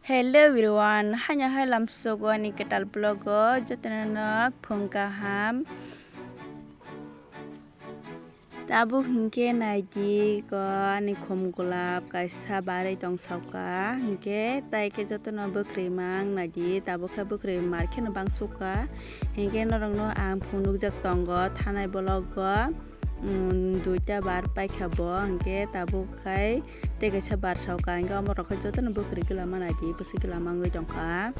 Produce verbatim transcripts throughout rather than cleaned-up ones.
Hello everyone, haino hai lamsogo ani kwtal vlog o jotono nok phung kaham. Tabuk hinkhe naidi ko ani khum gulab kaisa barwi tong sauka, hinkhe tai khe jotono bwkrwi mang naidi, tabuk khe bwkrwi mar kheno bang sukha, hinkhe norokno ang phunukjak tongo thanai vlog o. Duita bar paikha bo, hinkhe tabuk khai tei kaisa bar sauka, hinkhe omo rok khe jotono bwkrwi kwlama naidi, bwswk kwlama wngwi tongkha.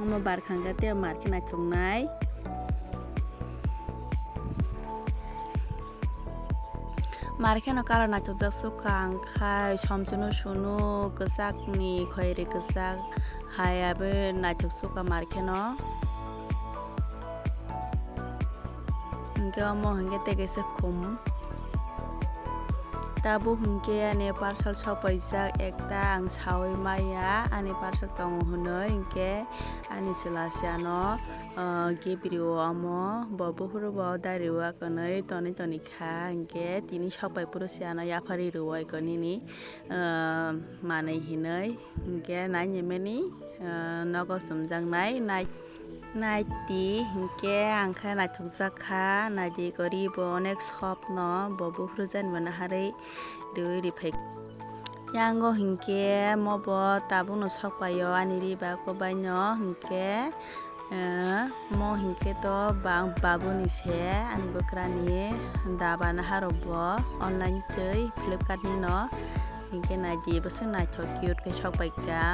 Omo bar khangkhe tei mar khe naithoknai. Mar kheno colour naithokjak sukha, ang khai somsono sunu kwchakni khoiri kwchak hai abo naithok sukha mar kheno. Hinkhe omo hinkhe tei kaisa khum. Tabuk hinkhe ani parcel sopaijak ekta, ang saui maya ani parcel tongo hwnwi, hinkhe ani chwla se ano, ah, gift rio omo, bo buphuru bo dari o akonwi tonwi toni kha, hinkhe tini sopai phuru se ano yaphari rio eko nini, ah, manwi hinwi, hinkhe nainimani, ah, nogo chumjaknai nai. Naidi hinkhe ang khe naithokjak kha, naidi gori bo onek sopno bo buphuru jani bo naharwi riui riphai. Yango hinkhe mobo tabukno sokpaio ani riba kobaino hinkhe, eh, mo hinkhe to ba-, babuni se ani bwkrani daba naharok bo online twi Flipkart ni no hinkhe naidi bwswk naithok cute khe sokpaikha.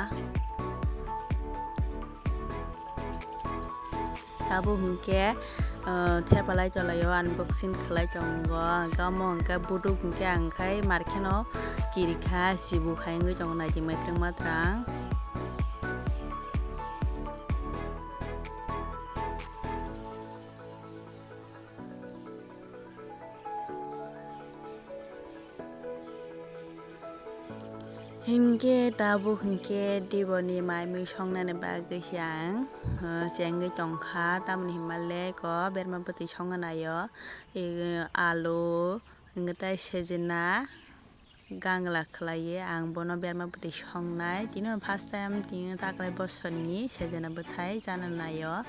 Tabuk hinkhe, ah, thepalai tolaio unboxing khlai tongo. Hinkhe omo hinkhe buduk hinkhe ang khai mar kheno kirikha, sibu khai wngwi tongo naidi mwthang mwthang. Hinkhe tabuk hinkhe diboni mai mui songnani bagwi se ang, uh, chengwi tongkha, tamoni hinmale ko berma bwtwi songna naio, e, alu, hinkhe tai sejena, gangla khlaiwi ang bono berma bwtwi songnai. Tini first time tini taklai bosorni sejena bwthai chana naio.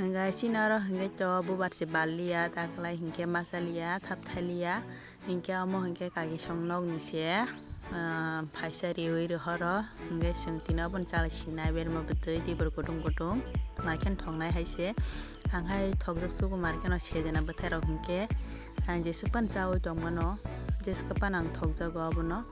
Hinkhe chini oro hinkhe to bubar se balliya, taklai hinkhe machaliya, thapthailiya. Hinkhe omo hinkhe kaki song nokni se, ah, phaisa riui rohoro. Hinkhe chwng tini obono chalai sinai berma bwtwi dibor kutung kutung. Mar kheno thoknai hai se. Ang hai thokjak sugo mar kheno sejena bwthai rok hinkhe. Ang jeswk phano chaui tongmano, jeswk phano ang thokjago abono.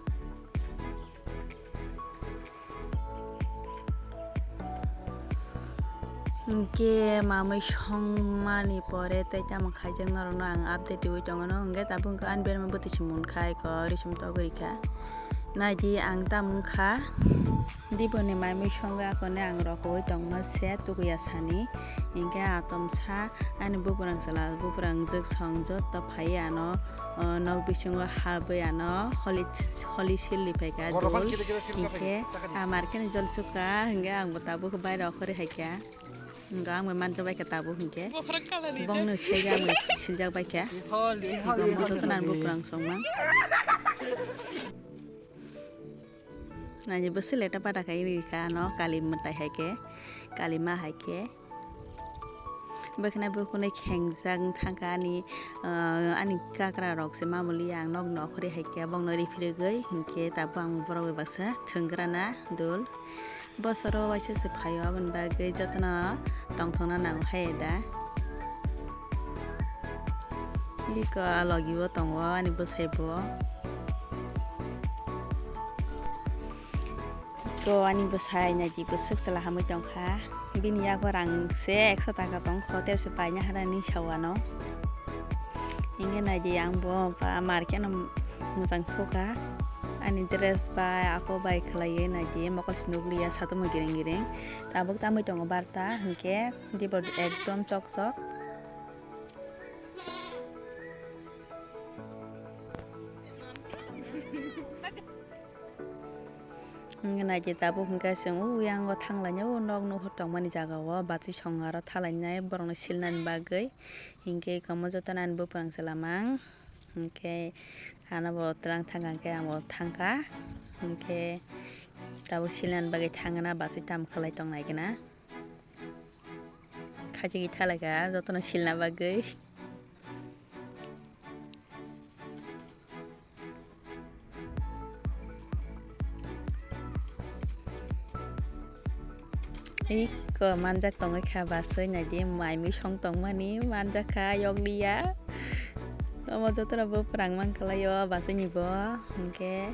Hinkhe mamui songmani pore tei tamo khaijak norokno ang update riui tongo, no hinkhe tabuk ani berma bwtwi se munkha eko risum togwi rikha. Naidi ang tamo wngkha. Diboni mai mui songwi akone ang rokoi tongma se tukuya sani. Hinkhe atomsa ani buprang chwla, buprang jwk song joto phaiwi ano, o, nok bisingo habwi ano holi, holi silni phaikha dul. Hinkhe amar kheno jol sukha, hinkhe ang bo tabuk baire okhorwi haikha. Hinkhe ang bai manjak baikha tabuk hinkhe. Bongno sega ang bai siljak baikha. Hinkhe omo jotono ani buprang songma. Ani bwswk leta pada khai rikha ano kali mwtai hai khe, kali ma hai khe. Bwkhwnai bwkhwnai khengjak wng thangkha ani, ah, ani kakra rok se mamuli ang nok nokhorwi hai khe bongno riphirigwi hinkhe tabuk ang borok bai baksa thwnggrana dul. Bosoro waisa se phaio aboni bagwi jotono tongthokna nango hai da. Iko logi o tongo ani bwsai bo. Iko ani bwsai naidi bwswk chwla hamwi tongkha. Bini yago rang se ekso taka tong hotel se paina harani sawano. Hinkhe naidi ang bo ba market no mwchang sukha. Ani dress bai ako bai khwlaiwi naidi, mokol se nukliya, satung bo giring giring. Tabuk tamwi tongo barta, hinkhe dibor ekdom chok chok. Hinkhe naidi tabuk hinkhe chwng o yango thanglainai, o nok nuhur tongmani jagao bachwi song aro thalainai borokno silnani bagwi. Hinkhe eko mo jotono ani bwphrang chwla mang. Hinkhe ano bo twlang thangkha, hinkhe ang bo thangkha. Hinkhe tabuk silnani bagwi thangna bachwi tamo khlai tongnaigwna. Khachi khe thalaikha jotono silna bagwi. Iko manjak tongwi kha bachwi naidi, mai mui song tongmani manjak kha, yokliya. Omo jotono bwphrang man kwlaio bachwini bo, hinkhe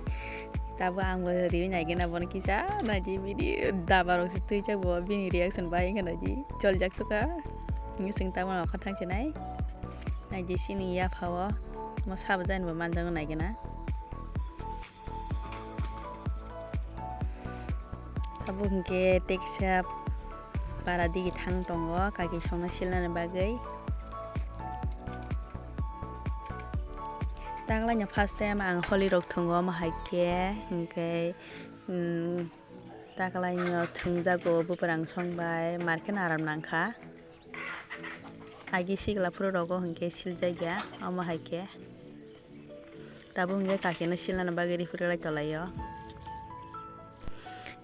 tabuk ang bo riwi naigwna bono kisa, naidi bini dabarok se twijak bo, bini reaction bai wngkha naidi, choljak sukha. Hinkhe chwng tabuk nokha thang se nai, naidi chini yaphao mo sabo jani bo manjaknai naigwna. Abo hinkhe teksa para digi thang tongo kaki songno silnani bagwi. Taklaino first time ang holi rok thwngo, omo hai khe hinkhe, um, taklaino thwngjago bwphrang song bai, mar kheno aram nangkha. Agi sikla phuru rogo hinkhe siljakya, omo hai khe. Tabuk hinkhe kakino silnani bagwi riphirwlai tolaio.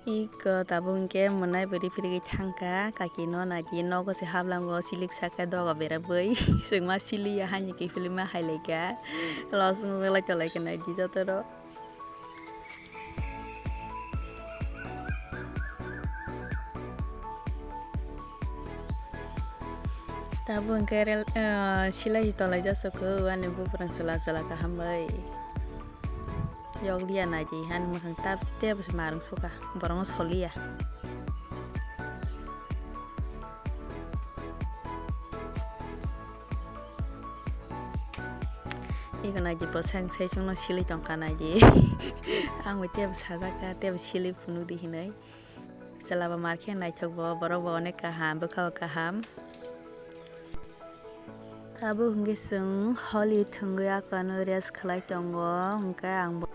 Iko tabuk hinkhe mwnai bo riphirwi thangkha, kakino naidi nogo se haplango silik sakha doga berabwi. Chwngma siliya hani kiphilima hailaikha. Los wnglaitolaikha naidi jotono. Tabuk hinkhe rel, ah, silai si tolai jasukhu, ani bwphrang chwla chwla kaham bai. Yokliya naidi, ani mwkhang tab tebo se marwng sukha, borokno soliya. Ego naidi bwsang saichungno silwi tongkha naidi. Ang bo tebo sajakha, tebo silwi phunukdi hinwi. Chwla bo mar khe naithok bo, borok bo onek kaham, bwkha bo kaham. Tabuk hinkhe chwng holi thwngwi akwano rest khlai tongo, hinkhe ang bo.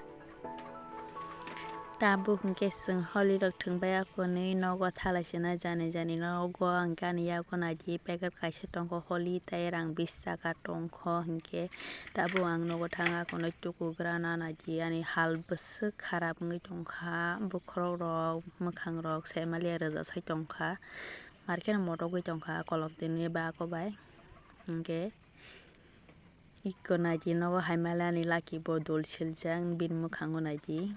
Tabuk hinkhe chwng holi rok thwngbai akwni nogo thalai sina jani jani nogo, hinkhe ani yago naidi packet kaisa tongkho holi tei rang bish taka tongkho, hinkhe tabuk ang nogo thang akwno tukugra na naidi ani hal bwswk kharap wngwi tongkha, bokhorok rok mwkhang rok saimalia rwjak sai tongkha, mar kheno motogwi tongkha kolok tini ba ako bai, hinkhe. Iko naidi nogo hai male ani laki bo dol siljak bini mwkhango naidi.